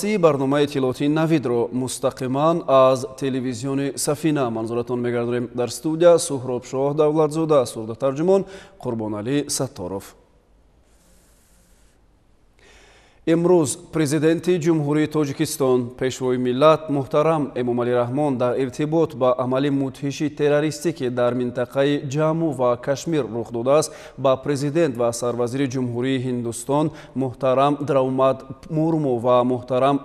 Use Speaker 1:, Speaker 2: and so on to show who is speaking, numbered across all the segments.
Speaker 1: Навбасии барномаи иттилоотии Навидро мустақиман аз телевизиони Сафина манзуратон мегардонем. Дар студия Суҳробшоҳ Давлатзода, сурдатарҷумон Қурбоналӣ Сатторов. Имрӯз Президенти Ҷумҳурии Тоҷикистон, Пешвои миллат муҳтарам Эмомалӣ Раҳмон дар иртибот ба амали мудҳиши террористӣ, ки дар минтақаи Ҷамму ва Кашмир рух додааст, ба президент ва сарвазири Ҷумҳурии Ҳиндустон муҳтарам Драумад Мурму ва муҳтарам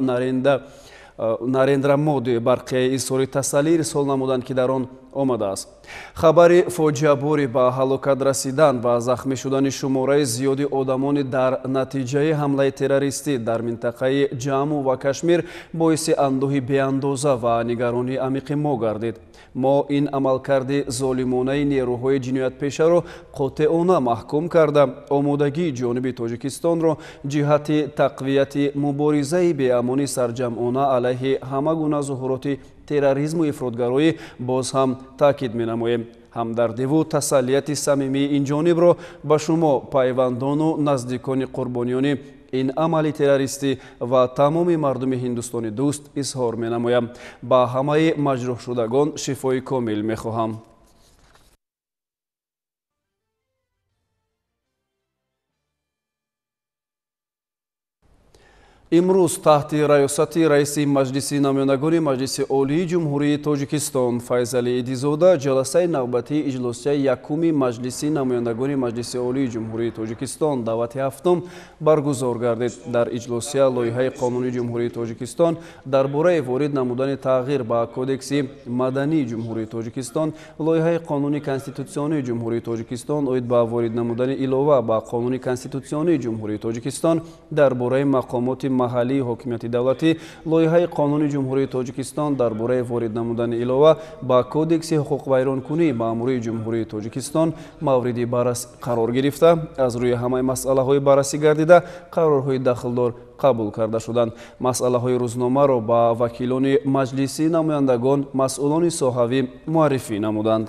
Speaker 1: Нарендра Моди барқияи изҳори тасаллӣ ирсол намуданд, ки дар он омадааст. Хабари фоҷиабори ба ҳалокат расидан ва захмӣ шудани шумораи зиёди одамони дар натиҷаи ҳамлаи террористӣ дар минтақаи Ҷамму ва Кашмир боиси андӯҳи беандоза ва нигаронии амиқи мо гардид. Мо ин амалкарди золимонаи нерӯҳои ҷиноятпешаро қотеона маҳкум карда, омодагии ҷониби Тоҷикистонро ҷиҳати тақвияти муборизаи беамонӣ сарҷамъона алайҳи ҳама гуна зуҳуроти терроризму ифротгароӣ боз ҳам таъкид менамоем. Ҳамдардиву тасаллияти самимии ин ҷонибро ба шумо, пайвандону наздикони қурбониёни ин амали террористӣ ва тамоми мардуми ҳиндустони дӯст изҳор менамоям. Ба ҳамаи маҷрӯҳшудагон шифои комил мехоҳам. Имрӯз таҳти раёсати раиси Маҷлиси намояндагони Маҷлиси Олии Ҷумҳурии Тоҷикистон Файзалӣ Идизода ҷаласаи навбатии иҷлосияи якуми Маҷлиси намояндагони Маҷлиси Олии Ҷумҳурии Тоҷикистон даъвати ҳафтум баргузор гардид. Дар иҷлосия лоиҳаи қонуни Ҷумҳурии Тоҷикистон дар бораи ворид намудани тағйир ба Кодекси мадании Ҷумҳурии Тоҷикистон, лоиҳаи қонуни конститутсионии Ҷумҳурии Тоҷикистон оид ба ворид намудани илова ба қонуни конститутсионии Ҷумҳурии Тоҷикистон дар бораи мақомоти маҳаллии ҳокимияти давлатӣ, лоиҳаи қонуни Ҷумҳурии Тоҷикистон дар бораи ворид намудани илова ба Кодекси ҳуқуқвайронкунии маъмурии Ҷумҳурии Тоҷикистон мавриди баррасӣ қарор гирифта, аз рӯи ҳамаи масъалаҳои баррасӣ гардида қарорҳои дахлдор қабул карда шуданд. Масъалаҳои рӯзномаро ба вакилони Маҷлиси намояндагон масъулони соҳавӣ муаррифӣ намуданд.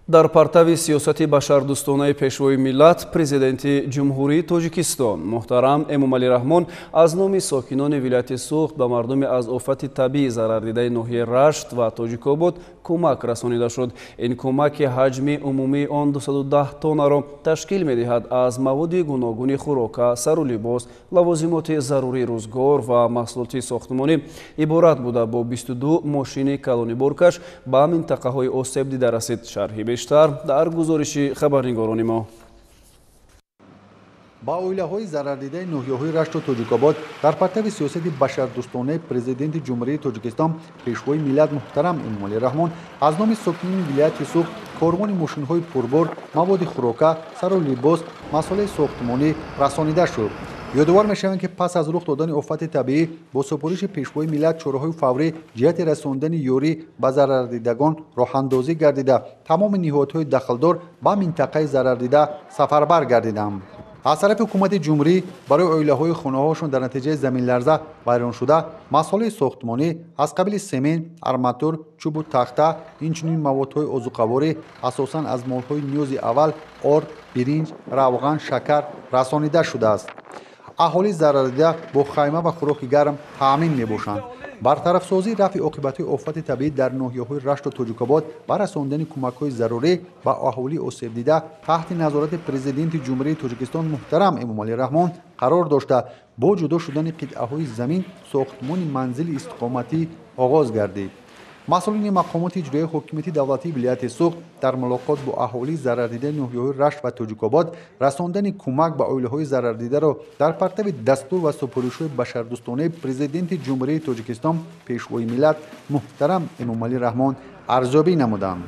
Speaker 1: Дар партави сиёсати башардӯстонаи Пешвои миллат, Президенти Ҷумҳурии Тоҷикистон муҳтарам Эмомалӣ Раҳмон аз номи сокинони вилояти Суғд ба мардуми аз офати табиӣ зарардидаи ноҳияи Рашт ва Тоҷикобод кӯмак расонида шуд. Ин кӯмаки ҳаҷми умумии он 210 тоннаро ташкил медиҳад аз маводи гуногуни хӯрока, сару либос, лавозимоти зарурии рӯзгор ва маҳсулоти сохтмонӣ иборат буда, бо 22 мошини калони боркаш ба минтақаҳои осебдида расид. Шарҳи бештар дар гузориши хабарнигорони мо.
Speaker 2: Ба оилаҳои зарардидаи ноҳияҳои Рашту Тоҷикобод дар партави сиёсати башардӯстонаи Президенти Ҷумҳурии Тоҷикистон, Пешвои миллат муҳтарам Эмомалӣ Раҳмон аз номи сокинони вилояти Суғд корвони мошинҳои пурбор, маводи хӯрока, сару либос, масолеҳи сохтмонӣ расонида шуд. Ёдовар мешавем, ки пас аз рух додани офати табиӣ бо супориши Пешвои миллат чораҳои фаврӣ ҷиҳати расондани ёрӣ ба зарардидагон роҳандозӣ гардида, тамоми ниҳодҳои дахлдор ба минтақаи зарардида сафарбар гардиданд. Аз тарафи ҳукумати ҷумҳурӣ барои оилаҳои хонаҳошон дар натиҷаи заминларза вайроншуда масолеҳи сохтмонӣ аз қабили семент, арматур, чӯбу тахта, инчунин маводҳои озуқаворӣ асосан аз молҳои ниёзи аввал орд, биринҷ, равған, шакар расонида шудааст. Аҳолии зарардида бо хайма ва хӯроки гарм таъмин мебошанд. Бартарафсозии рафъи оқибатҳои офати табиӣ дар ноҳияҳои Рашту Тоҷикобод ва расондани кӯмакҳои зарурӣ ба аҳолии осебдида таҳти назорати Президенти Ҷумҳурии Тоҷикистон муҳтарам Эмомалӣ Раҳмон қарор дошта, бо ҷудо шудани қитъаҳои замин сохтмони манзили истиқоматӣ оғоз гардид. Масъулини мақомоти иҷроияи ҳокимияти давлатии вилояти Суғд дар мулоқот бо аҳолии зарардидаи ноҳияҳои Рашт ва Тоҷикобод расондани кӯмак ба оилаҳои зарардидаро дар партави дастур ва супоришҳои башардӯстонаи Президенти Ҷумҳурии Тоҷикистон, Пешвои миллат муҳтарам Эмомалӣ Раҳмон арзёбӣ намуданд.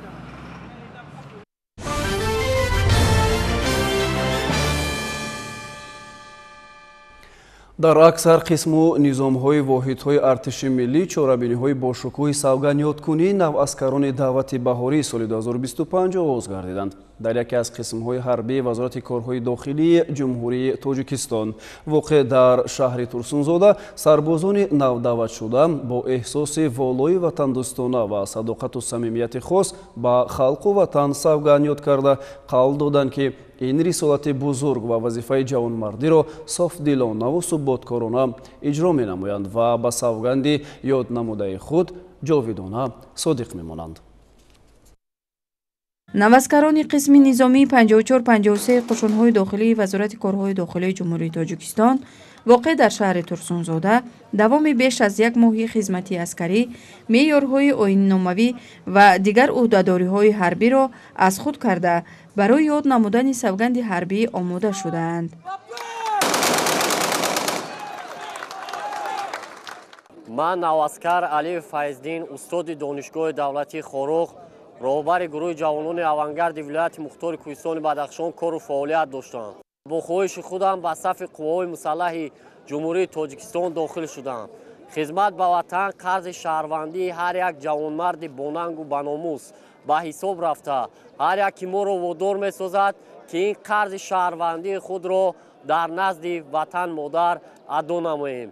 Speaker 1: Дар аксар қисму низомҳои воҳидҳои артиши миллӣ чорабиниҳои бошукӯҳи савгандёдкунии наваскарони даъвати баҳории соли 2025 оғоз гардиданд. Дар яке аз қисмҳои ҳарбии Вазорати корҳои дохилии Ҷумҳурии Тоҷикистон, воқеъ дар шаҳри Турсунзода, сарбозони навдаъватшуда бо эҳсоси волои ватандӯстона ва садоқату самимияти хос ба халқу ватан савганд ёд карда, қавл доданд, ки ин рисолати бузург ва вазифаи ҷавонмардиро софдилонаву суботкорона иҷро менамоянд ва ба савганди ёд намудаи худ ҷовидона содиқ мемонанд.
Speaker 3: Наваскарони қисми низомии 54-53 қушунҳои дохилии Вазорати корҳои дохилии Ҷумҳурии Тоҷикистон, воқеъ дар шаҳри Турсунзода, давоми беш аз як моҳи хизмати аскарӣ, меъёрҳои оинномавӣ ва дигар ӯҳдадориҳои ҳарбиро аз худ карда, барои ёд намудани савганди ҳарбӣ омода шудаанд.
Speaker 4: Ман Наваскар Алиев Файздин, устоди Донишгоҳи давлатии Хоруғ, роҳбари гурӯҳи ҷавонони авангарди вилояти мухтори Кӯҳистони Бадахшон кору фаъолият доштам. Бо хоҳиши худам ба сафи қувваҳои мусаллаҳи Ҷумҳурии Тоҷикистон дохил шудам. Хизмат ба ватан қарзи шаҳрвандии ҳар як ҷавонмарди бонангу баномус ба ҳисоб рафта, ҳар яке моро водор месозад, ки ин қарзи шаҳрвандии худро дар назди ватан модар адо намоем.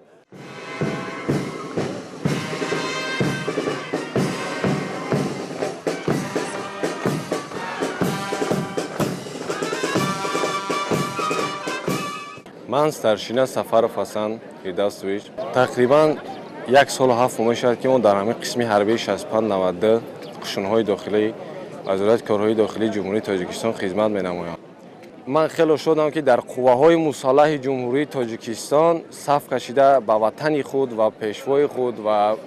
Speaker 5: Ман старшина Сафаров Ҳасан Фирдавсович. Тақрибан 1 солу 7 моҳ мешавад, ки мо дар ҳамин қисми ҳарбии 6592 қушунҳои дохилии Вазорати корҳои дохилии Ҷумҳурии Тоҷикистон хизмат менамоям. Ман хеле шодам, ки дар қувваҳои мусаллаҳи Ҷумҳурии Тоҷикистон саф кашида, ба ватани худ ва пешвои худ ва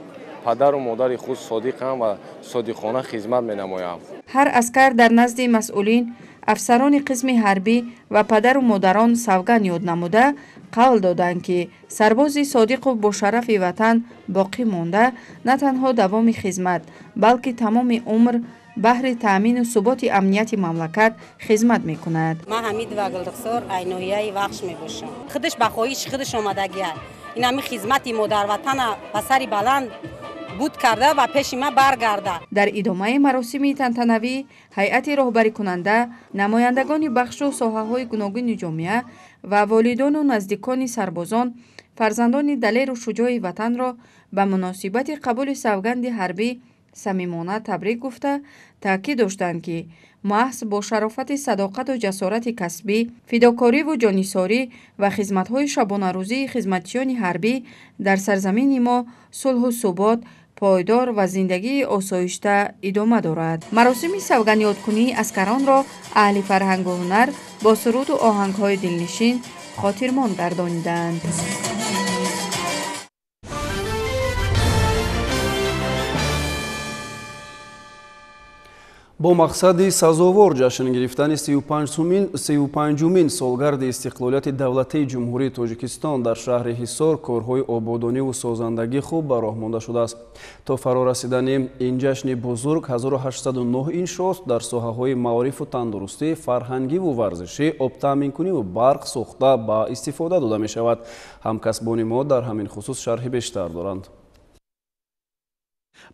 Speaker 5: падару модари худ содиқам ва содиқона хизмат менамоям.
Speaker 3: Ҳар аскар дар назди масъулин, афсарони қисми ҳарбӣ ва падару модарон савганд ёд намуда, қавл доданд, ки сарбози содиқу бошарафи ватан боқӣ монда, на танҳо давоми хизмат, балки тамоми умр баҳри таъмину суботи амнияти мамлакат хизмат мекунад.
Speaker 6: Ман Ҳамидова Гулрухсор, ай ноҳияи Вахш мебошам. Худаш ба хоҳиши худаш омадагиай. Ин ҳами хизмати модарватана ба сари баланд буд карда ва пеши ман баргарда.
Speaker 3: Дар идомаи маросими тантанавӣ ҳайати роҳбарикунанда, намояндагони бахшу соҳаҳои гуногуни ҷомеа ва волидону наздикони сарбозон фарзандони далеру шуҷои ватанро ба муносибати қабули савганди ҳарбӣ самимона табрик гуфта, таъкид доштанд, ки маҳз бо шарофати садоқату ҷасорати касбӣ, фидокориву ҷоннисорӣ ва хизматҳои шабонарӯзии хизматчиёни ҳарбӣ дар сарзамини мо сулҳу субот пойдор ва зиндагии осоишта идома дорад. Маросими савгандёдкунии аскаронро аҳли фарҳангу ҳунар бо суруду оҳангҳои дилнишин хотирмон гардониданд.
Speaker 1: Бо мақсади сазовор ҷашн гирифтани 35-умин солгарди истиқлолияти давлатии Ҷумҳурии Тоҷикистон дар шаҳри Ҳисор корҳои ободониву созандагӣ хуб ба роҳ монда шудааст. То фаро расидани ин ҷашни бузург 1809 иншоот дар соҳаҳои маорифу тандурустӣ, фарҳангиву варзишӣ, обтаъминкуниву барқ сохта ба истифода дода мешавад. Ҳамкасбони мо дар ҳамин хусус шарҳи бештар доранд.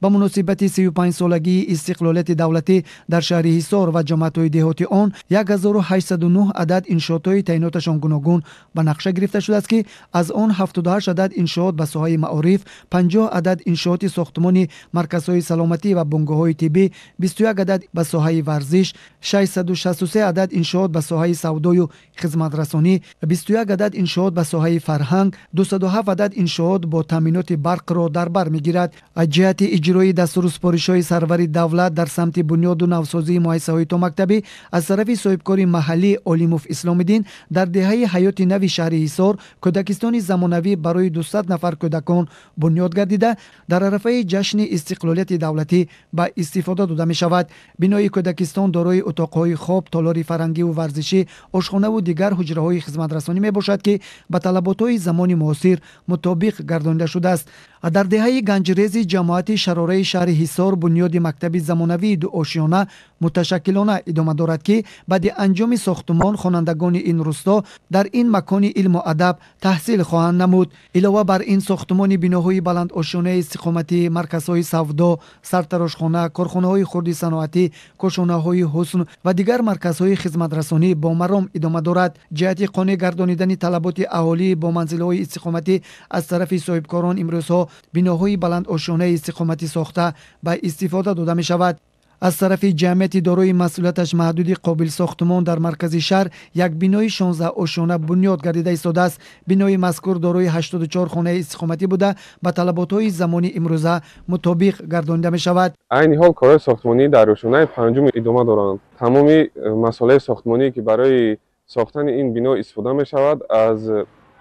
Speaker 7: Ба муносибати 35-солагии истиқлолияти давлатӣ дар шаҳри Ҳисор ва ҷамоатҳои деҳоти он 1809 адад иншоотҳои таъиноташон гуногун ба нақша гирифта шудааст, ки аз он 78 адад иншоот ба соҳаи маориф, 50 адад иншооти сохтмони марказҳои саломатӣ ва бунгоҳҳои тиббӣ, 21 адад ба соҳаи варзиш, 663 адад иншоот ба соҳаи савдою хизматрасонӣ, 21 адад иншоот ба соҳаи фарҳанг, 207 адад иншоот бо таъминоти барқро дар бар мегирад. Ҷиҳати иҷрои дастуру супоришҳои сарвари давлат дар самти бунёду навсозии муассисаҳои томактабӣ аз тарафи соҳибкори маҳаллӣ Олимов Исломиддин дар деҳаи Ҳаёти Нави шаҳри Ҳисор кӯдакистони замонавӣ барои 200 нафар кӯдакон бунёд гардида, дар арафаи ҷашни истиқлолияти давлатӣ ба истифода дода мешавад. Бинои кӯдакистон дорои утоқҳои хоб, толори фарҳангиву варзишӣ, ошхонаву дигар ҳуҷраҳои хизматрасонӣ мебошад, ки ба талаботҳои замони муосир мутобиқ гардонида шудааст. Дар деҳаи Ганҷрези ҷамоати Шарораи шаҳри Ҳисор бунёди мактаби замонавии дуошиёна муташаккилона идома дорад, ки баъди анҷоми сохтумон хонандагони ин рӯсто дар ин макони илму адаб таҳсил хоҳанд намуд. Илова бар ин, сохтумони биноҳои баландошёнаи истиқоматӣ, марказҳои савдо, сартарошхона, корхонаҳои хурди саноатӣ, кошонаҳои ҳусн ва дигар марказҳои хизматрасонӣ бо маром идома дорад. Ҷиҳати қонеъ гардонидани талаботи аҳолӣ бо манзилҳои истиқоматӣ аз тарафи соҳибкорон имрӯзҳо биноҳои баландошёнаи истиқоматӣ сохта ба истифода дода мешавад. Аз тарафи ҷамъияти дорои масъулияташ маҳдуди қобилсохтумон дар маркази шаҳр як бинои 16-ошёна бунёд гардида истодааст. Бинои мазкур дорои 84 хонаи истиқоматӣ буда, ба талаботҳои замони имрӯза мутобиқ гардонида мешавад.
Speaker 5: Айни ҳол корҳои сохтмонӣ дар ошёнаи панҷум идома доранд. Тамоми масолаи сохтмонӣ, ки барои сохтани ин бино истифода мешавад,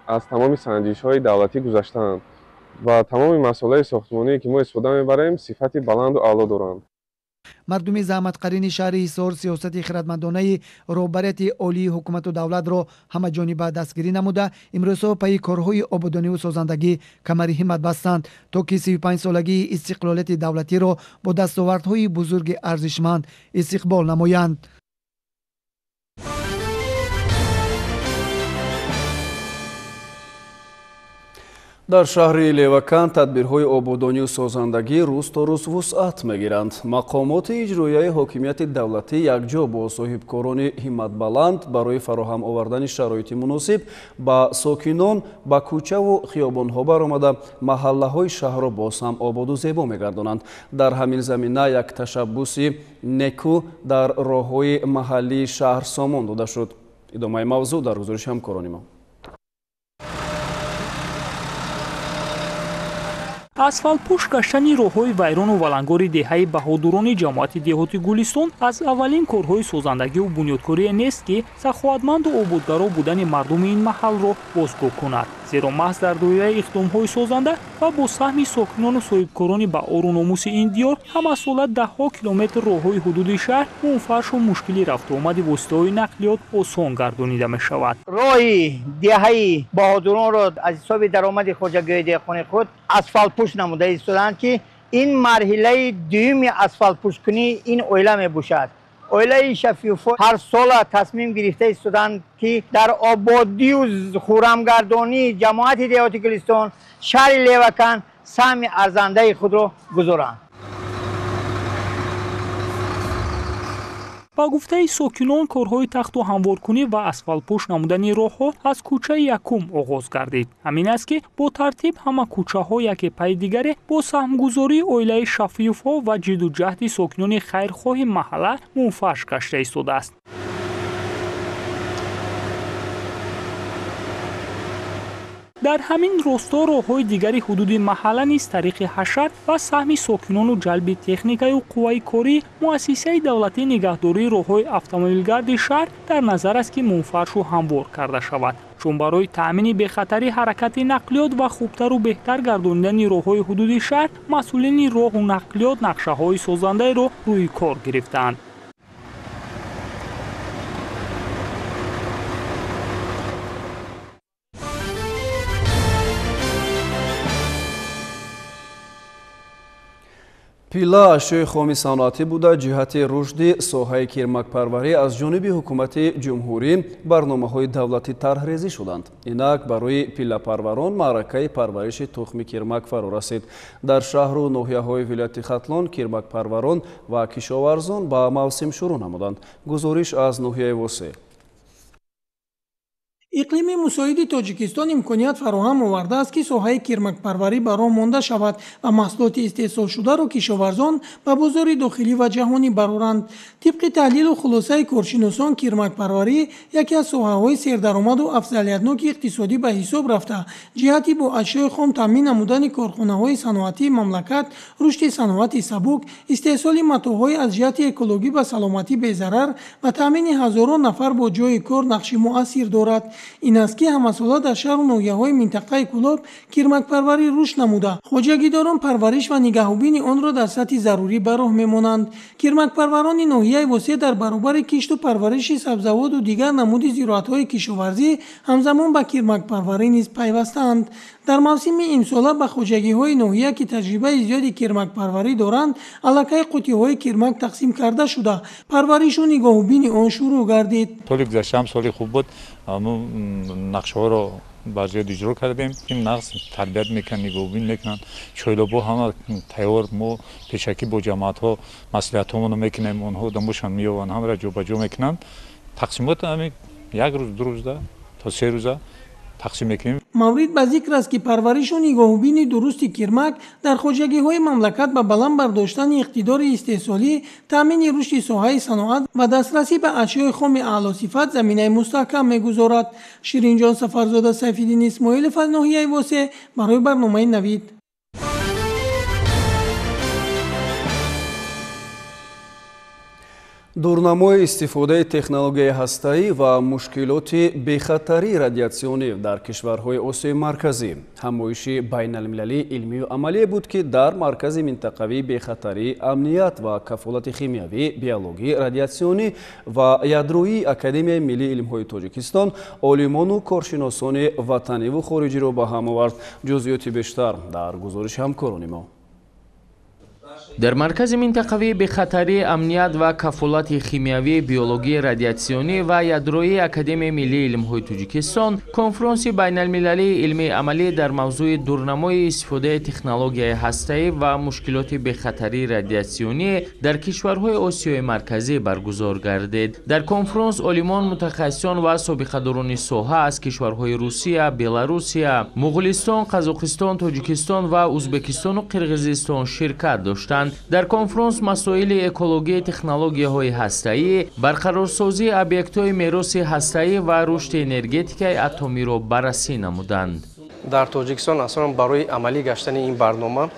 Speaker 5: аз тамоми санҷишҳои давлатӣ гузаштаанд ва тамоми масолаи сохтмоние, ки мо истифода мебарем, сифати баланду аъло доранд.
Speaker 7: Мардуми заҳматқарини шаҳри Ҳисор сиёсати хиратмандонаи роҳбарияти олии ҳукумату давлатро ҳамаҷониба дастгирӣ намуда, имрӯзҳо пайи корҳои ободониву созандагӣ камари ҳиммат бастанд, то ки 35-солагии истиқлолияти давлатиро бо дастовардҳои бузурги арзишманд истиқбол намоянд.
Speaker 1: Дар шаҳри Левакан тадбирҳои ободонию созандагӣ рӯз то рӯз вусъат мегиранд. Мақомоти иҷроияи ҳокимияти давлатӣ якҷо бо соҳибкорони ҳимматбаланд барои фароҳам овардани шароити муносиб ба сокинон ба кӯчаву хиёбонҳо баромада, маҳаллаҳои шаҳрро боз ҳам ободу зебо мегардонанд. Дар ҳамин замина як ташаббуси неку дар роҳҳои маҳаллии шаҳр сомон дода шуд. Идомаи мавзӯъ дар гузориши ҳамкорони мо.
Speaker 8: Асфалтпӯш гаштани роҳҳои вайрону валангори деҳаи Баҳодурони ҷамоати деҳоти Гулистон аз аввалин корҳои созандагиву бунёдкорие нест, ки саховатманду ободгаро будани мардуми ин маҳалро бозгӯ кунад. Зеро маҳз дар доираи иқдомҳои созанда ва бо саҳми сокинону соҳибкорони ба ору номуси ин диёр ҳамасола даҳҳо километр роҳҳои ҳудуди шаҳр мунфаршу мушкили рафтуомади воситаҳои нақлиёт осон гардонида мешавад.
Speaker 9: Роҳи деҳаи Баҳодуронро аз ҳисоби даромади хоҷагиҳои деҳқони худ асфалтпӯш намуда истоданд, ки ин марҳилаи дуюми асфалтпӯшкунии ин оила мебошад. Оилаи Шафиюфо ҳар сола тасмим гирифта истоданд, ки дар ободию хӯрамгардонии ҷамоати деҳоти Гулистон, шаҳри Левакан саҳми арзандаи худро гузоранд.
Speaker 8: Ба гуфтаи сокинон, корҳои тахту ҳамворкунӣ ва асфалтпӯш намудани роҳҳо аз кӯчаи якум оғоз гардид. Ҳамин аст, ки бо тартиб ҳама кӯчаҳо яке пайи дигаре бо саҳмгузории оилаи Шафиюфҳо ва ҷидду ҷаҳди сокинони хайрхоҳи маҳалла мунфарш гашта истодааст. Дар ҳамин росто роҳҳои дигари ҳудуди маҳалла низ тариқи ҳашар ва саҳми сокинону ҷалби техникаю қувваи корӣ муассисаи давлатии нигаҳдории роҳҳои автомобилгарди шаҳр дар назар аст, ки мунфаршу ҳамвор карда шавад. Чун барои таъмини бехатари ҳаракати нақлиёт ва хубтару беҳтар гардонидани роҳҳои ҳудуди шаҳр масъулини роҳу нақлиёт нақшаҳои созандаеро рӯи кор гирифтаанд.
Speaker 1: Пила ашёи хоми саноатӣ буда, ҷиҳати рушди соҳаи кирмакпарварӣ аз ҷониби ҳукумати ҷумҳурӣ барномаҳои давлатӣ тарҳрезӣ шуданд. Инак барои пиллапарварон маъракаи парвариши тухми кирмак фаро расид. Дар шаҳру ноҳияҳои вилояти Хатлон кирмакпарварон ва кишоварзон ба мавсим шурӯъ намуданд. Гузориш аз ноҳияи Восеъ.
Speaker 10: Иқлими мусоиди Тоҷикистон имконият фароҳам овардааст, ки соҳаи кирмакпарварӣ ба роҳ монда шавад ва маҳсулоти истеҳсолшударо кишоварзон ба бозори дохилӣ ва ҷаҳонӣ бароранд. Тибқи таҳлилу хулосаи коршиносон, кирмакпарварӣ яке аз соҳаҳои сердаромаду афзалиятноки иқтисодӣ ба ҳисоб рафта, ҷиҳати бо ашёи хом таъмин намудани корхонаҳои саноатии мамлакат, рушди саноати сабук, истеҳсоли матоъҳои аз ҷиҳати экологӣ ба саломатӣ безарар ва таъмини ҳазорон нафар бо ҷойи кор нақши муассир дорад. Ин аст, ки ҳамасола дар шаҳру ноҳияҳои минтақаи Кӯлоб кирмакпарварӣ рушд намуда, хоҷагидорон парвариш ва нигаҳубини онро дар сатҳи зарурӣ ба роҳ мемонанд. Кирмакпарварони ноҳияи Восеъ дар баробари кишту парвариши сабзавоту дигар намуди зироатҳои кишоварзӣ ҳамзамон ба кирмакпарварӣ низ пайвастаанд. Дар мавсими имсола ба хоҷагиҳои ноҳия, ки таҷрибаи зиёди кирмакпарварӣ доранд, аллакай қуттиҳои кирмак тақсим карда шуда, парваришу нигаҳубини он шурӯъ гардид.
Speaker 11: Соли гузашта ҳам соли хуб буд. Мо нақшаҳоро ба зиёд иҷро кардем. Ин нақс тарбият мекунанд, нигаҳубин мекунанд. Чойлобҳо ҳама тайёр. Мо пешакӣ бо ҷамоатҳо маслиҳатҳомонро мекунем, онҳо дамошон меёванд, ҳамаро ҷобаҷо мекунанд. Тақсимот ҳамин як рӯз, 2 рӯза то 3 рӯза тақсим мекунем.
Speaker 10: Маврид ба зикр аст, ки парваришу нигаҳубини дурусти кирмак дар хоҷагиҳои мамлакат ба баланд бардоштани иқтидори истеҳсолӣ, таъмини рушди соҳаи саноат ва дастрасӣ ба ашёи хоми аълосифат заминаи мустаҳкам мегузорад. Ширинҷон Сафарзода, Сайфиддин Исмоилов аз ноҳияи Восеъ барои барномаи Навид.
Speaker 1: Дурнамои истифодаи технологияи ҳастаӣ ва мушкилоти бехатарии радиатсионӣ дар кишварҳои Осиёи Марказӣ ҳамоиши байналмилалии илмию амалие буд, ки дар маркази минтақавии бехатарӣ, амният ва кафолати химиявӣ, биологӣ, радиатсионӣ ва ядроии Академияи миллии илмҳои Тоҷикистон олимону коршиносони ватаниву хориҷиро ба ҳам овард. Ҷузъиёти бештар дар гузориши ҳамкорони мо.
Speaker 12: Дар маркази минтақавии бехатарӣ, амният ва кафолати химиявӣ, биологӣ, радиатсионӣ ва ядроии Академияи миллии илмҳои Тоҷикистон конфронси байналмилалии илмии амалӣ дар мавзӯи дурнамои истифодаи технологияи ҳастаӣ ва мушкилоти бехатарии радиатсионӣ дар кишварҳои Осиёи Марказӣ баргузор гардид. Дар конфронс олимон, мутахассисон ва собиқадорони соҳа аз кишварҳои Русия, Беларусия, Муғулистон, Қазоқистон, Тоҷикистон ва Узбекистону Қирғизистон ширкат доштанд. Дар конфронс масоили экологии технологияҳои ҳастаӣ, барқарорсозии объектҳои мероси ҳастаӣ ва рушди энергетикаи атомиро баррасӣ намуданд.
Speaker 13: Дар Тоҷикистон аслан барои амалӣ гаштани ин барнома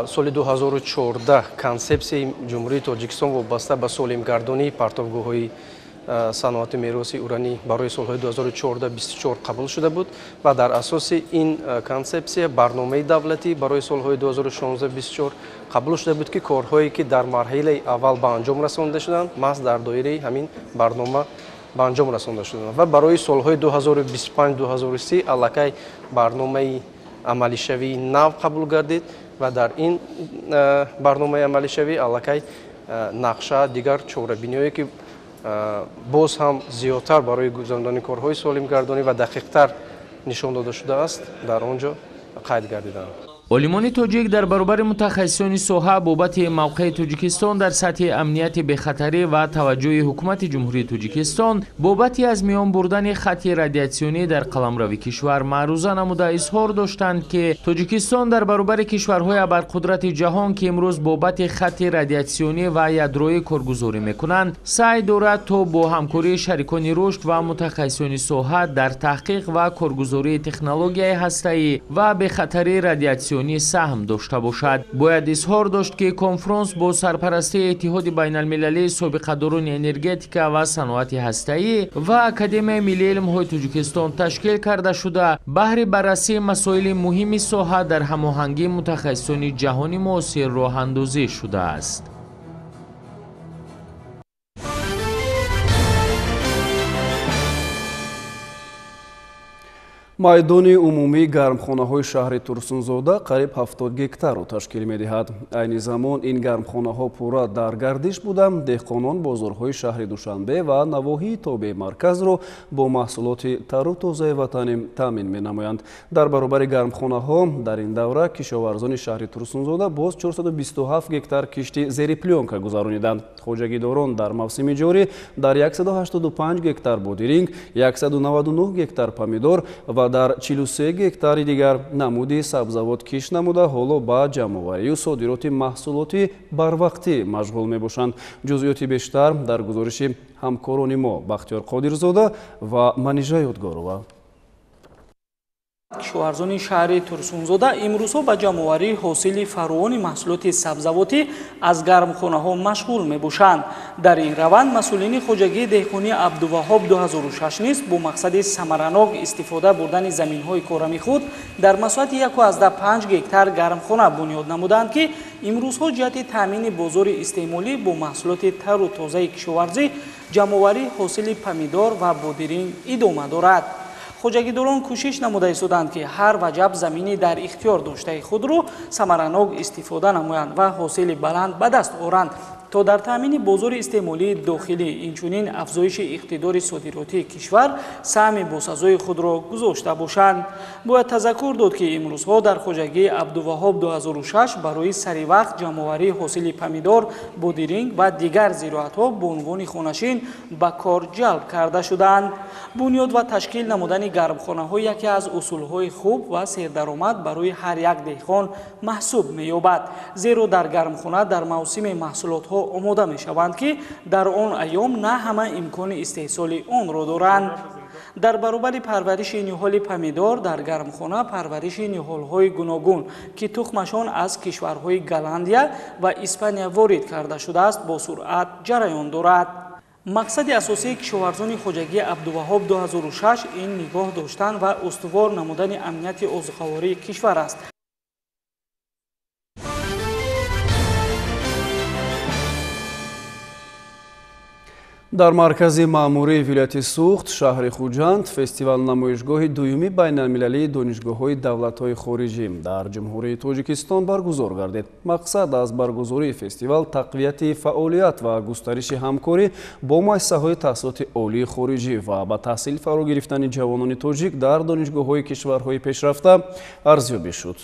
Speaker 13: соли 2014 консепсияи Ҷумҳурии Тоҷикистон вобаста ба солимгардонии партовгоҳҳои саноати мероси уранӣ барои солҳои 2014-24 қабул шуда буд ва дар асоси ин консепсия барномаи давлатӣ барои солҳои 2016-24 қабул шуда буд, ки корҳое ки дар марҳилаи аввал ба анҷом расонда шуданд, маҳз дар доираи ҳамин барнома ба анҷом расонда шуданд ва барои солҳои 2025-2030 аллакай барномаи амалишавии нав қабул гардид ва дар ин барномаи амалишавӣ аллакай нақша, дигар чорабиниҳое ки боз ҳам зиёдтар барои гузарондани корҳои солимгардонӣ ва дақиқтар нишон дода шудааст, дар он ҷо қайд гардиданд.
Speaker 12: Олимони тоҷик дар баробари мутахассисони соҳа бобати мавқеи Тоҷикистон дар сатҳи амнияти бехатарӣ ва таваҷҷӯҳи ҳукумати Ҷумҳурии Тоҷикистон бобати аз миён бурдани хатти радиатсионӣ дар қаламрави кишвар маъруза намуда изҳор доштанд, ки Тоҷикистон дар баробари кишварҳои абарқудрати ҷаҳон, ки имрӯз бобати хатти радиатсионӣ ва ядроӣ коргузорӣ мекунанд, саъй дорад то бо ҳамкории шарикони рушд ва мутахассисони соҳа дар таҳқиқ ва коргузории технологияи ҳастаӣ ва бехатарии радиатсионӣ саҳм дошта бошад. Бояд изҳор дошт, ки конфронс бо сарпарастии Иттиҳоди байналмилалии собиқадорони энергетика ва саноати ҳастаӣ ва Академияи миллии илмҳои Тоҷикистон ташкил карда шуда, баҳри баррасии масоили муҳими соҳа дар ҳамоҳангии мутахассисони ҷаҳони муосир роҳандозӣ шудааст.
Speaker 1: Майдони умумии гармхонаҳои шаҳри Турсунзода қариб 70 гектарро ташкил медиҳад. Айни замон ин гармхонаҳо пурра дар гардиш буда, деҳқонон бозорҳои шаҳри Душанбе ва навоҳии тобеи марказро бо маҳсулоти тару тозаи ватанӣ таъмин менамоянд. Дар баробари гармхонаҳо дар ин давра кишоварзони шаҳри Турсунзода боз 427 гектар кишти зери плёнка гузарониданд. Хоҷагидорон дар мавсими ҷорӣ дар 185 гектар бодиринг, 199 гектар помидор ва дар 43 гектари дигар намуди сабзавот кишт намуда, ҳоло ба ҷамъоварию содироти маҳсулоти барвақтӣ машғул мебошанд. Ҷузъиёти бештар дар гузориши ҳамкорони мо Бахтиёр Қодирзода ва Манижа Ёдгорова.
Speaker 14: Кишоварзони шаҳри Турсунзода имрӯзҳо ба ҷамъоварии ҳосили фаровони маҳсулоти сабзавотӣ аз гармхонаҳо машғул мебошанд. Дар ин раванд масъулини хоҷагии деҳқонии Абдуваҳҳоб 2006 низ бо мақсади самаранок истифода бурдани заминҳои корами худ дар масоҳати 1,5 гектар гармхона бунёд намуданд, ки имрӯзҳо ҷиҳати таъмини бозори истеъмолӣ бо маҳсулоти тару тозаи кишоварзӣ ҷамъоварии ҳосили помидор ва бодиринг идома дорад. Хоҷагидорон кӯшиш намуда истоданд, ки ҳар ваҷаб замини дар ихтиёр доштаи худро самаранок истифода намоянд ва ҳосили баланд ба даст оранд, то дар таъмини бозори истеъмолии дохилӣ, инчунин афзоиши иқтидори содиротии кишвар саҳми босазои худро гузошта бошанд. Бояд тазаккур дод, ки имрӯзҳо дар хоҷагии Абдуваҳҳоб 2006 барои саривақт ҷамъоварии ҳосили помидор, бодиринг ва дигар зироатҳо бонувони хонашин ба кор ҷалб карда шудаанд. Бунёд ва ташкил намудани гармхонаҳо яке аз усулҳои хуб ва сердаромад барои ҳар як деҳқон маҳсуб меёбад, зеро дар гармхона дар мавсими маҳсулотҳо омода мешаванд, ки дар он айём на ҳама имкони истеҳсоли онро доранд. Дар баробари парвариши ниҳоли помидор дар гармхона парвариши ниҳолҳои гуногун, ки тухмашон аз кишварҳои Голландия ва Испания ворид карда шудааст, бо суръат ҷараён дорад. Мақсади асосии кишоварзони хоҷагии Абдуваҳҳоб 2006 ин нигоҳ доштан ва устувор намудани амнияти озуқавории кишвар аст.
Speaker 1: Дар маркази маъмурии вилояти Суғд, шаҳри Хуҷанд, фестивал намоишгоҳи дуюми байналмилалии донишгоҳҳои давлатҳои хориҷӣ дар Ҷумҳурии Тоҷикистон баргузор гардид. Мақсад аз баргузории фестивал тақвияти фаъолият ва густариши ҳамкорӣ бо муассисаҳои таҳсилоти олии хориҷӣ ва ба таҳсил фаро гирифтани ҷавонони тоҷик дар донишгоҳҳои кишварҳои пешрафта арзёбӣ шуд.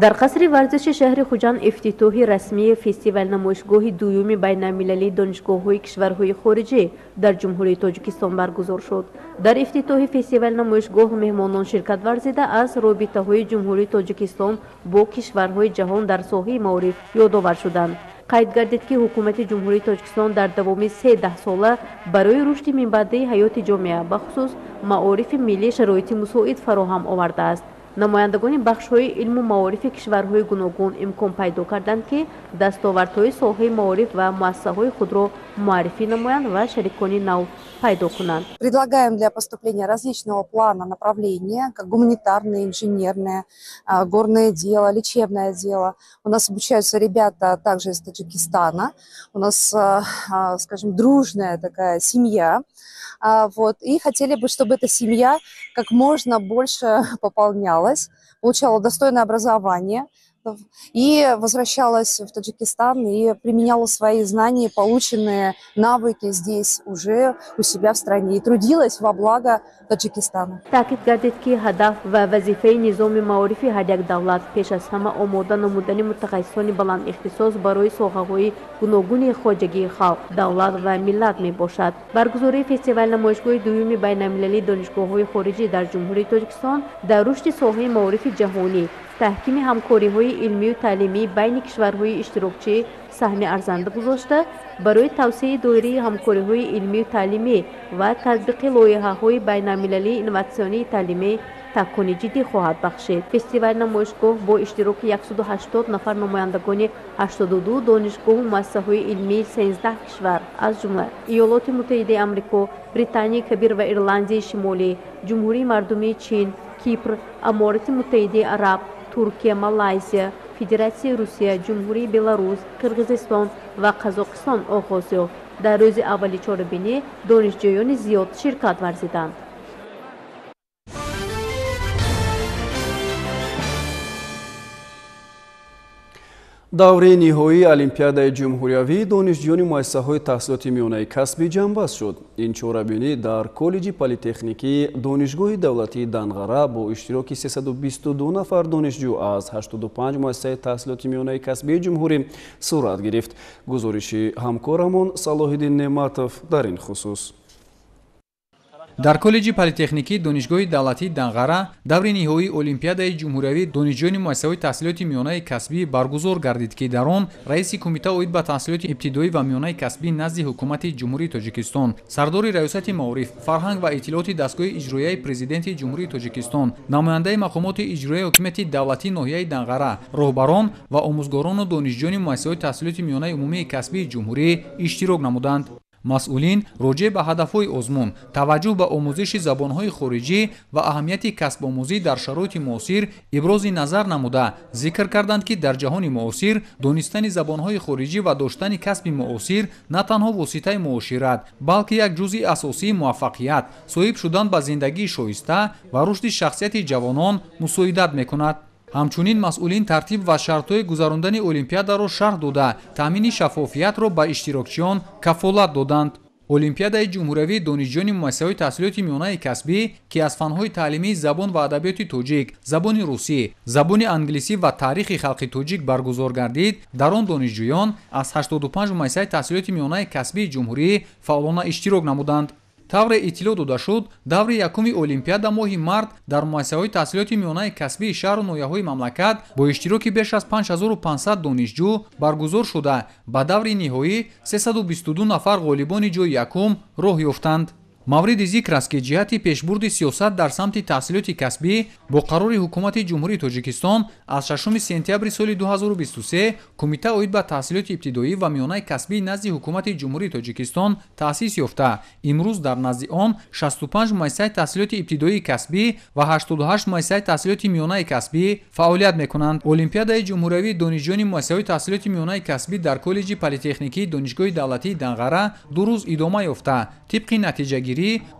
Speaker 15: Дар қасри варзиши шаҳри Хуҷанд ифтитоҳи расмии фестивал намоишгоҳи дуюми байналмилалии донишгоҳҳои кишварҳои хориҷӣ дар Ҷумҳурии Тоҷикистон баргузор шуд. Дар ифтитоҳи фестивал намоишгоҳ меҳмонон ширкат варзида аз робитаҳои Ҷумҳурии Тоҷикистон бо кишварҳои ҷаҳон дар соҳаи маориф ёдовар шуданд. Қайд гардид, ки ҳукумати Ҷумҳурии Тоҷикистон дар давоми се даҳсола барои рушди минбаъдаи ҳаёти ҷомеа, бахусус маорифи миллӣ, шароити мусоид фароҳам овардааст. Намояндагони бахшҳои илму маорифи кишварҳои гуногун имкон пайдо карданд, ки дастовардҳои соҳаи маориф ва муассисаҳои худро муаррифӣ намоянд ва шарикони нав пайдо кунанд.
Speaker 16: Предлагаем для поступления различного плана направления, как гуманитарное, инженерное, горное дело, лечебное дело. У нас обучаются ребята также из Таджикистана. У нас, скажем, дружная такая семья. Вот. И хотели бы, чтобы эта семья как можно больше пополнялась, получала достойное образование и возвращалась в Таджикистан и применяла свои знания, полученные навыки здесь уже у себя в стране и трудилась во благо Таджикистана.
Speaker 15: Таъкид гардид, ки ҳадаф ва вазифаи низоми маорифи ҳар як давлат пеш аз ҳама омода намудани мутахассисони баландихтисос барои соҳаҳои гуногуни хоҷагии халқ, давлат ва миллат мебошад. Баргузории фестивал намоишгоҳи дуюми байналмилалии донишгоҳҳои хориҷӣ дар Ҷумҳурии Тоҷикистон дар рушди соҳаи маорифи ҷаҳонӣ, таҳкими ҳамкориҳои илмию таълимӣ байни кишварҳои иштирокчӣ саҳми арзанда гузошта, барои тавсеаи доираи ҳамкориҳои илмию таълимӣ ва татбиқи лоиҳаҳои байналмилалии инноватсионии таълимӣ такони ҷиддӣ хоҳад бахшид. Фестивал намоишгоҳ бо иштироки 180 нафар намояндагони 82 донишгоҳу муассисаҳои илмии 13 кишвар, аз ҷумла Иёлоти Муттаҳидаи Амрико, Британияи Кабир ва Ирландияи Шимолӣ, Ҷумҳурии Мардумии Чин, Кипр, Аморати Муттаҳидаи Араб, Туркия, Малайзия, Федератсияи Русия, Ҷумҳурии Беларус, Қирғизистон ва Қазоқистон оғоз ёфт. Дар рӯзи аввали чорабинӣ донишҷӯёни зиёд ширкат варзиданд.
Speaker 1: Даври ниҳоии Олимпиадаи ҷумҳуриявии донишҷӯёни муассисаҳои таҳсилоти миёнаи касбӣ ҷамъбаст шуд. Ин чорабинӣ дар коллеҷи политехникии Донишгоҳи давлатии Данғара бо иштироки 322 нафар донишҷӯ аз 85 муассисаи таҳсилоти миёнаи касбии ҷумҳурӣ сурат гирифт. Гузориши ҳамкорамон Салоҳиддин Неъматов дар ин хусус.
Speaker 17: Дар коллеҷи политехникии Донишгоҳи давлатии Данғара даври ниҳоии Олимпиадаи ҷумҳуриявии донишҷӯёни муассисаҳои таҳсилоти миёнаи касбӣ баргузор гардид, ки дар он раиси кумита оид ба таҳсилоти ибтидоӣ ва миёнаи касбӣ назди Ҳукумати Ҷумҳурии Тоҷикистон, сардори Раёсати маориф, фарҳанг ва иттилооти дастгоҳи иҷроияи Президенти Ҷумҳурии Тоҷикистон, намояндаи мақомоти иҷроияи ҳокимияти давлатии ноҳияи Данғара, роҳбарон ва омӯзгорону донишҷӯёни муассисаҳои таҳсилоти миёнаи умумии касбии ҷумҳурӣ иштирок намуданд. Масъулин роҷеъ ба ҳадафҳои озмун, таваҷҷӯҳ ба омӯзиши забонҳои хориҷӣ ва аҳамияти касбомӯзӣ дар шароити муосир ибрози назар намуда, зикр карданд, ки дар ҷаҳони муосир донистани забонҳои хориҷӣ ва доштани касби муосир на танҳо воситаи муошират, балки як ҷузъи асосии муваффақият, соҳиб шудан ба зиндагии шоиста ва рушди шахсияти ҷавонон мусоидат мекунад. Ҳамчунин масъулин тартиб ва шартҳои гузарондани олимпиадаро шарҳ дода, таъмини шаффофиятро ба иштирокчиён кафолат доданд. Олимпиадаи ҷумҳуриявии донишҷӯёни муассисаҳои таҳсилоти миёнаи касбӣ, ки аз фанҳои таълимии забон ва адабиёти тоҷик, забони русӣ, забони англисӣ ва таърихи халқи тоҷик баргузор гардид, дар он донишҷӯён аз 85 муассисаи таҳсилоти миёнаи касбии ҷумҳурӣ фаъолона иштирок намуданд. Тавре иттилоъ дода шуд, даври якуми олимпиада моҳи март дар муассисаҳои таҳсилоти миёнаи касбии шаҳру ноҳияҳои мамлакат бо иштироки беш аз 5500 донишҷӯ баргузор шуда, ба даври ниҳоӣ 322 нафар ғолибони ҷои якум роҳ ёфтанд. Мавриди зикр аст, ки ҷиҳати пешбурди сиёсат дар самти таҳсилоти касбӣ бо қарори Ҳукумати Ҷумҳурии Тоҷикистон аз 6 сентябри соли 2023 Кумита оид ба таҳсилоти ибтидоӣ ва миёнаи касбӣ назди Ҳукумати Ҷумҳурии Тоҷикистон таъсис ёфта, имрӯз дар назди он 65 муассисаи таҳсилоти ибтидоии касбӣ ва 88 муассисаи таҳсилоти миёнаи касбӣ фаъолият мекунанд. Олимпиадаи ҷумҳуриявии донишҷӯёни муассисаҳои таҳсилоти миёнаи касбӣ дар коллеҷи политехникии Донишгоҳи давлатии Данғара 2 рӯз идома ёфта, тибқи натиҷагирӣ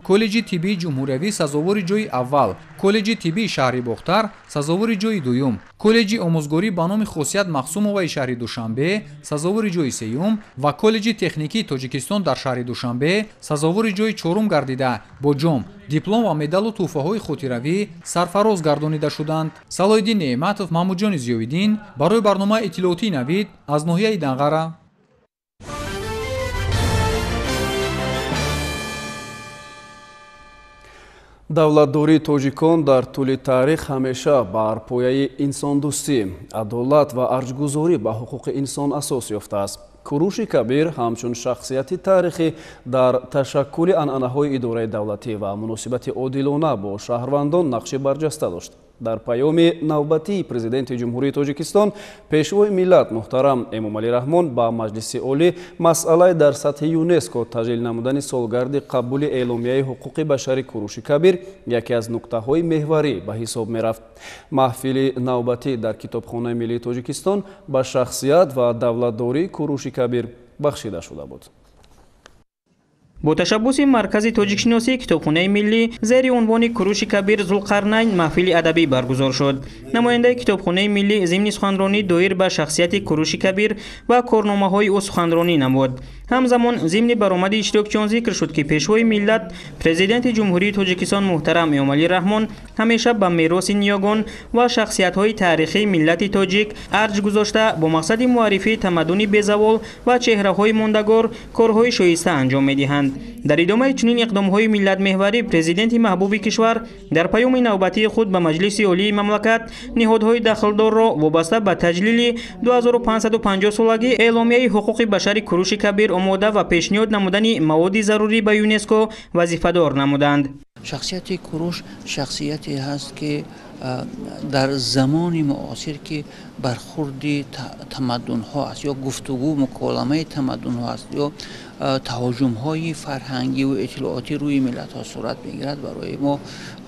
Speaker 17: коллеҷи тиббии ҷумҳуриявӣ сазовори ҷои аввал, коллеҷи тиббии шаҳри Бохтар сазовори ҷои дуюм, коллеҷи омӯзгорӣ ба номи Хосият Махсумоваи шаҳри Душанбе сазовори ҷои сеюм ва коллеҷи техникии Тоҷикистон дар шаҳри Душанбе сазовори ҷои чорум гардида, бо ҷом, диплом ва медалу тӯҳфаҳои хотиравӣ сарфароз гардонида шуданд. Салоҳиддин Неъматов, Маҳмудҷони Зиёвиддин барои барномаи иттилоотии Навид аз ноҳияи Данғара.
Speaker 1: Давлатдории тоҷикон дар тӯли таърих ҳамеша бар пояи инсондӯстӣ, адолат ва арҷгузорӣ ба ҳуқуқи инсон асос ёфтааст. Куруши Кабир ҳамчун шахсияти таърихӣ дар ташаккули анъанаҳои идораи давлатӣ ва муносибати одилона бо шаҳрвандон нақши барҷаста дошт. Дар паёми навбатии Президенти Ҷумҳурии Тоҷикистон, Пешвои миллат муҳтарам Эмомалӣ Раҳмон ба Маҷлиси Олӣ масъалаи дар сатҳи ЮНЕСКО таҷлил намудани солгарди қабули эъломияи ҳуқуқи башари Куруши Кабир яке аз нуктаҳои меҳварӣ ба ҳисоб мерафт. Маҳфили навбатӣ дар Китобхонаи миллии Тоҷикистон ба шахсият ва давлатдории Куруши Кабир бахшида шуда буд.
Speaker 18: Бо ташаббуси Маркази тоҷикшиносии Китобхонаи миллӣ зери унвони Куруши Кабир Зулқарнайн маҳфили адабӣ баргузор шуд. Намояндаи Китобхонаи миллӣ зимни суханронӣ доир ба шахсияти Куруши Кабир ва корномаҳои ӯ суханронӣ намуд. Ҳамзамон зимни баромади иштирокчиён зикр шуд, ки Пешвои миллат, Президенти Ҷумҳурии Тоҷикистон муҳтарам Эмомалӣ Раҳмон ҳамеша ба мероси ниёгон ва шахсиятҳои таърихии миллати тоҷик арҷ гузошта, бо мақсади муаррифии тамаддуни безавол ва чеҳраҳои мондагор корҳои шоиста анҷом медиҳанд. Дар идомаи чунин иқдомҳои миллатмеҳварӣ Президенти маҳбуби кишвар дар паёми навбатии худ ба Маҷлиси Олии мамлакат ниҳодҳои дахлдорро вобаста ба таҷлили 2550-солагии эъломияи ҳуқуқи башари Куруши Кабир омода ва пешниҳод намудани маводи зарурӣ ба ЮНЕСКО вазифадор намуданд.
Speaker 19: Шахсияти Куруш шахсияте ҳаст, ки дар замони муосир, ки бархурди тамаддунҳо аст ё гуфтугӯ муколамаи тамаддунҳо аст ё таҳоҷумҳои фарҳангӣ ва иттилоотӣ рӯи миллатҳо сурат мегирад, барои мо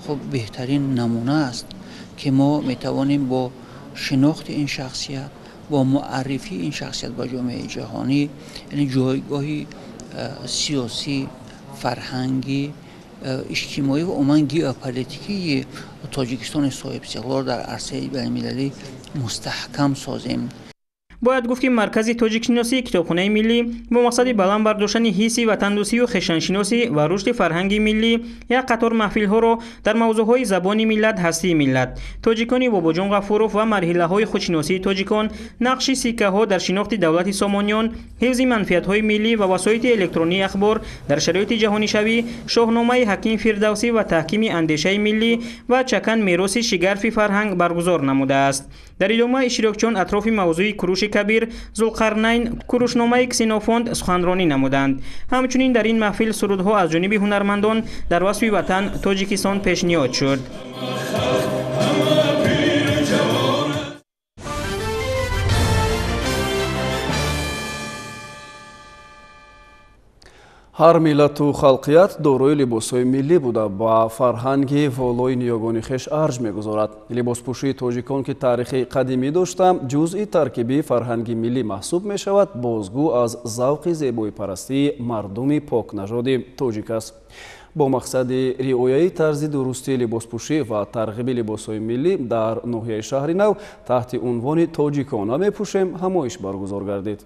Speaker 19: хуб беҳтарин намуна аст, ки мо метавонем бо шинохти ин шахсият, бо муаррифии ин шахсият ба ҷомеаи ҷаҳонӣ, яъне ҷойгоҳи сиёсӣ, фарҳангӣ, иҷтимоӣ ва умуман геополитикии Тоҷикистони соҳибистиқлол дар арсаи байналмилалӣ мустаҳкам созем.
Speaker 18: Бояд гуфт, ки Маркази тоҷикшиносии Китобхонаи миллӣ бо мақсади баланд бардоштани ҳисси ватандӯстию хешаншиносӣ ва рушди фарҳанги миллӣ як қатор маҳфилҳоро дар мавзӯъҳои забони миллат, ҳастии миллат, тоҷикони Бобоҷон Ғафуров ва марҳилаҳои худшиносии тоҷикон, нақши сиккаҳо дар шинохти давлати Сомониён, ҳифзи манфиатҳои миллӣ ва васоити электронии ахбор дар шароити ҷаҳонишавӣ, Шоҳномаи Ҳаким Фирдавсӣ ва таҳкими андешаи миллӣ ва чакан мероси шигарфи фарҳанг баргузор намудааст. Дар идома иштирокчиён атрофи мавзӯи Куруши Кабир, Зулқарнайн, Курушномаи Ксенофонт суханронӣ намуданд. Ҳамчунин дар ин маҳфил сурудҳо аз ҷониби ҳунармандон дар васфи ватан Тоҷикистон пешниҳод шуд.
Speaker 1: Ҳар миллату халқият дорои либосҳои миллӣ буда, ба фарҳанги волои ниёгони хеш арҷ мегузорад. Либоспӯшии тоҷикон, ки таърихи қадимӣ дошта, ҷузъи таркибии фарҳанги миллӣ маҳсуб мешавад, бозгӯ аз завқи зебоипарастии мардуми покнажоди тоҷик аст. Бо мақсади риояи тарзи дурусти либоспӯшӣ ва тарғиби либосҳои миллӣ дар ноҳияи Шаҳри Нав таҳти унвони «Тоҷикона мепӯшем» ҳамоиш баргузор гардид.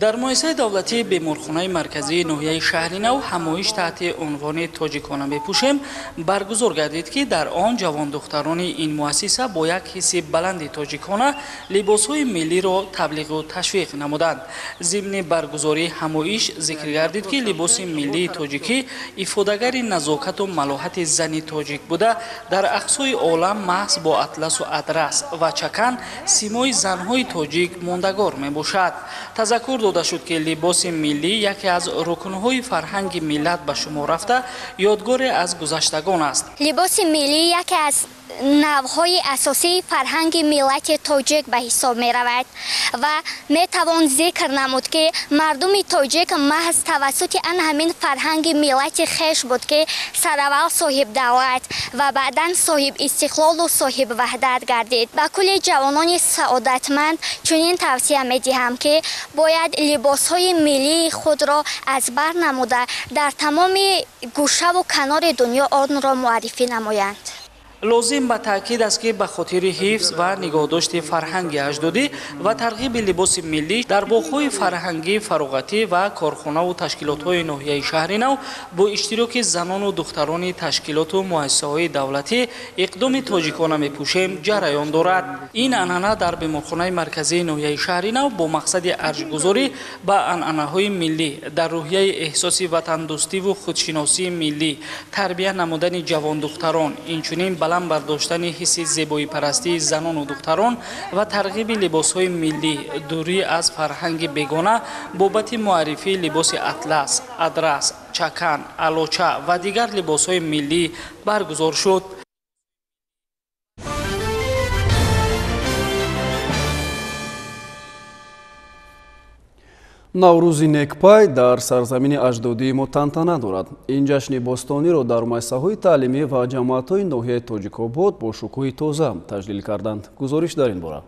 Speaker 14: Дар муассисаи давлатии беморхонаи марказии ноҳияи Шаҳри Нав ҳамоиш таҳти унвони «Тоҷикона мепӯшем» баргузор гардид, ки дар он ҷавондухтарони ин муассиса бо як ҳисси баланди тоҷикона либосҳои миллиро таблиғу ташвиқ намуданд. Зимни баргузории ҳамоиш зикр гардид, ки либоси миллии тоҷикӣ ифодагари назокату малоҳати зани тоҷик буда, дар ақсои олам маҳз бо атласу адрас ва чакан симои занҳои тоҷик мондагор мебошад. Тазаккур дода шуд, ки либоси миллӣ яке аз рукнҳои фарҳанги миллат ба шумор рафта, ёдгоре аз гузаштагон аст.
Speaker 20: Либоси миллӣ яке аз навъҳои асосии фарҳанги миллати тоҷик ба ҳисоб меравад ва метавон зикр намуд, ки мардуми тоҷик маҳз тавассути ан ҳамин фарҳанги миллати хеш буд, ки сараввал соҳиб давлат ва баъдан соҳиб истиқлолу соҳиб ваҳдат гардид. Ба кулли ҷавонони саодатманд чунин тавсия медиҳам, ки бояд либосҳои миллии худро аз бар намуда дар тамоми гӯшаву канори дунё онро муаррифӣ намоянд.
Speaker 14: Лозим ба таъкид аст, ки ба хотири ҳифз ва нигоҳдошти фарҳанги аҷдодӣ ва тарғиби либоси миллӣ дар боғҳои фарҳангӣ, фароғатӣ ва корхонаву ташкилотҳои ноҳияи Шаҳри Нав бо иштироки занону духтарони ташкилоту муассисаҳои давлатӣ иқдоми «Тоҷикона мепӯшем» ҷараён дорад. Ин анъана дар беморхонаи марказии ноҳияи Шаҳри Нав бо мақсади арҷгузорӣ ба анъанаҳои миллӣ дар рӯҳияи эҳсоси ватандӯстиву худшиносии миллӣ, тарбия намудани ҷавондухтарон, инчунин баланд бардоштани ҳисси зебоипарастии занону духтарон ва тарғиби либосҳои миллӣ, дурӣ аз фарҳанги бегона бобати муаррифии либоси атлас, адрас, чакан, алоча ва дигар либосҳои миллӣ баргузор шуд.
Speaker 1: Наврӯзи некпай дар сарзамини аҷдодии мо тантана дорад. Ин ҷашни бостониро дар муассисаҳои таълимӣ ва ҷамоатҳои ноҳияи Тоҷикобод бо шукӯҳи тоза таҷлил карданд. Гузориш дар ин бора.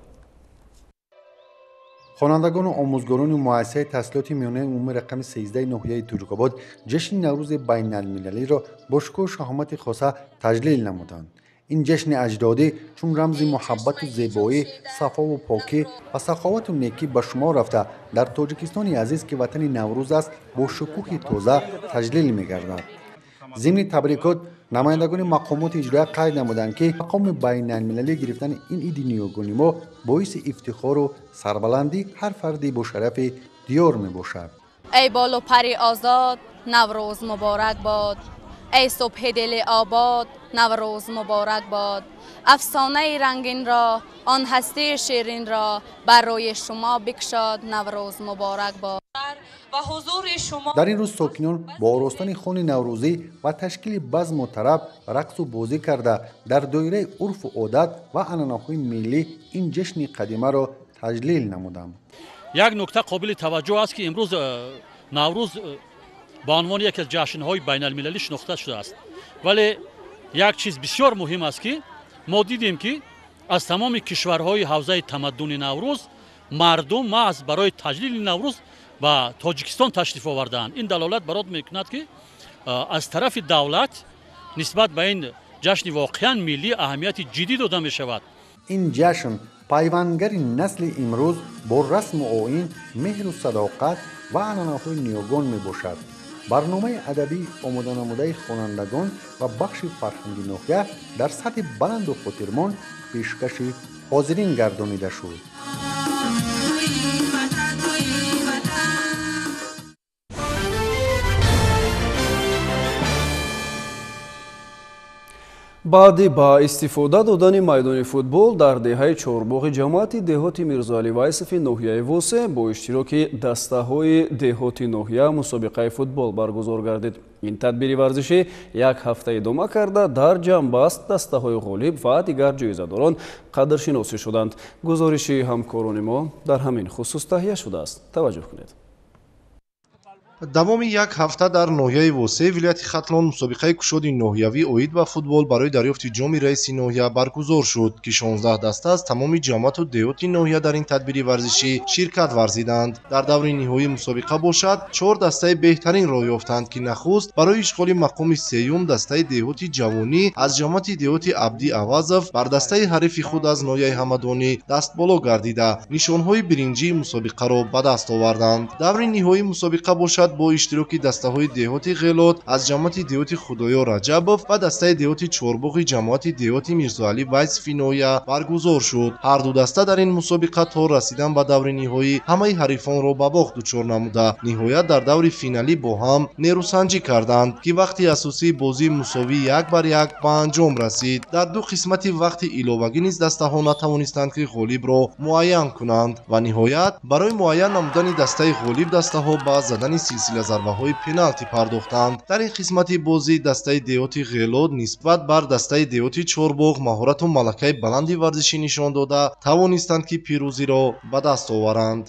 Speaker 2: Хонандагону омӯзгорони муассисаи таҳсилоти миёнаи умумии рақами 13 ноҳияи Тоҷикобод ҷашни Наврӯзи байналмилалиро бо шукӯҳу шаҳомати хоса таҷлил намуданд. Ин ҷашни аҷдодӣ чун рамзи муҳаббату зебоӣ, сафову покӣ ва саховату некӣ ба шумор рафта, дар Тоҷикистони азиз, ки ватани Наврӯз аст, бо шукӯҳи тоза таҷлил мегардад. Зимни табрикот намояндагони мақомоти иҷроия қайд намуданд, ки мақоми байналмилалӣ гирифтани ин иди ниёгони мо боиси ифтихору сарбаландии ҳар фарди бошарафи диёр мебошад.
Speaker 21: Эй болу пари озод, Наврӯз муборак бод. Эй субҳи дили обод, Наврӯз муборак бод. Афсонаи рангинро, он ҳастии ширинро бар рӯи шумо бикшод, Наврӯз муборак бод.
Speaker 2: Дар ин рӯз сокинон бо оростани хони наврӯзӣ ва ташкили базму тараб рақсу бозӣ карда, дар доираи урфу одат ва анъанаҳои миллӣ ин ҷашни қадимаро таҷлил намуданд.
Speaker 22: Як нукта қобили таваҷҷӯҳ аст, ки имрӯз Наврӯз ба унвони яке аз ҷашнҳои байналмилалӣ шинохта шудааст. Вале як чиз бисёр муҳим аст, ки мо дидем, ки аз тамоми кишварҳои ҳавзаи тамаддуни Наврӯз мардум маҳз барои таҷлили Наврӯз ба Тоҷикистон ташриф овардаанд. Ин далолат барот мекунад, ки аз тарафи давлат нисбат ба ин ҷашни воқеан миллӣ аҳамияти ҷиддӣ дода мешавад.
Speaker 2: Ин ҷашн Пайвандгари насли имрӯз бо расму оин, меҳру садоқат ва анъанаҳои ниёгон мебошад. Барномаи адабӣ омоданамудаи хонандагон ва бахши фарҳанги ноҳия дар сатҳи баланду хотирмон пешкаши ҳозирин гардонида шуд.
Speaker 1: Баъди ба истифода додани майдони футбол дар деҳаи Чорбоғи ҷамоати деҳоти Мирзоалӣ Вайсофи ноҳияи Восе бо иштироки дастаҳои деҳоти ноҳия мусобиқаи футбол баргузор гардид. Ин тадбири варзишӣ як ҳафта идома карда, дар ҷамъбаст дастаҳои ғолиб ва дигар ҷоизадорон қадршиносӣ шуданд. Гузориши ҳамкорони мо дар ҳамин хусус таҳия шудааст. Таваҷҷӯҳ кунед.
Speaker 4: Давоми як ҳафта дар ноҳияи Восе вилояти Хатлон мусобиқаи кушоди ноҳиявӣ оид ба футбол барои дарёфти ҷоми раиси ноҳия баргузор шуд, ки 16 даста аз тамоми ҷамоату деҳоти ноҳия дар ин тадбири варзишӣ ширкат варзиданд. Дар даври ниҳоии мусобиқа бошад, 4 дастаи беҳтарин роҳ ёфтанд, ки нахуст барои ишғоли мақоми сеюм дастаи деҳоти Ҷавонӣ аз ҷамоати деҳоти Абдӣ Авазов бар дастаи ҳарифи худ аз ноҳияи Ҳамадонӣ дастболо гардида, нишонҳои биринҷии мусобиқаро ба даст оварданд. Даври ниҳоии мусобиқа бошад бо иштироки дастаҳои деҳоти Ғелот аз ҷамоати деҳоти Худоё Раҷабов ва дастаи деҳоти Чорбоғи ҷамоати деҳоти Мирзоалӣ Вайсофи ноҳия баргузор шуд. Ҳар ду даста дар ин мусобиқа то расидан ба даври ниҳоӣ ҳамаи ҳарифонро ба бохт дучор намуда, ниҳоят дар даври финалӣ бо ҳам нерӯсанҷӣ карданд, ки вақти асосии бозии мусовӣ 1-1 ба анҷом расид. Дар ду қисмати вақти иловагӣ низ дастаҳо натавонистанд, ки ғолибро муайян кунанд ва ниҳоят барои муайян намудани дастаи ғолиб дастаҳо ба задани силсила зарбаҳои пеналти пардохтанд. Дар ин қисмати бозӣ дастаи деҳоти Ғелот нисбат бар дастаи деҳоти Чорбоғ маҳорату малакаи баланди варзишӣ нишон дода, тавонистанд, ки пирӯзиро ба даст оваранд.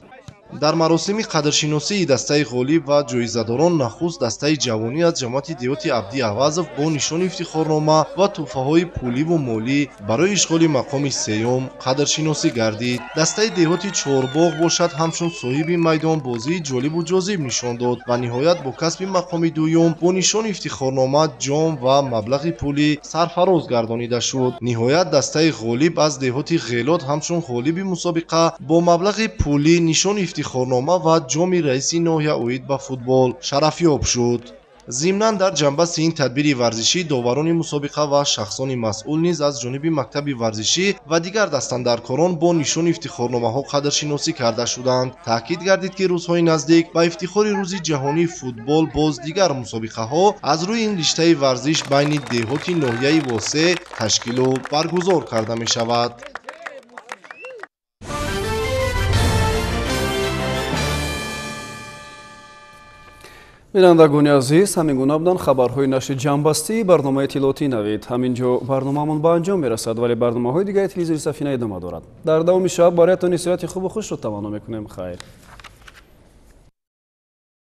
Speaker 4: Дар маросими қадршиносии дастаи ғолиб ва ҷоизадорон нахуст дастаи ҷавонӣ аз ҷамоати деҳоти Абдӣ Авазов бо нишони ифтихорнома ва тӯҳфаҳои пуливу молӣ барои ишғоли мақоми сеюм қадршиносӣ гардид. Дастаи деҳоти Чорбоғ бошад ҳамчун соҳиби майдон бозии ҷолибу ҷозиб нишон дод ва ниҳоят бо касби мақоми дуюм бо нишони ифтихорнома, ҷом ва маблағи пулӣ сарфароз гардонида шуд. Ниҳоят дастаи ғолиб аз деҳоти Ғелот ҳамчун ғолиби мусобиқа бо маблағи пулӣ, нишони ифтихорнома ва ҷоми раиси ноҳия оид ба футбол шарафёб шуд. Зимнан дар ҷанбасти ин тадбири варзишӣ доварони мусобиқа ва шахсони масъул низ аз ҷониби мактаби варзишӣ ва дигар дастандаркорон бо нишони ифтихорномаҳо қадршиносӣ карда шуданд. Таъкид гардид, ки рӯзҳои наздик ба ифтихори рӯзи ҷаҳонии футбол боз дигар мусобиқаҳо аз рӯи ин риштаи варзиш байни деҳоти ноҳияи Восе ташкилу баргузор карда мешавад.
Speaker 1: Бинандагони азиз, ҳамин гуна буданд хабарҳои нашри ҷамъбастии барномаи иттилоотии Навид. Ҳамин ҷо барномаамон ба анҷом мерасад, вале барномаҳои дигари телевизиони Сафина идома дорад. Дар давоми шаб бароятон истироҳати хубу хушро таманно мекунем. Хайр.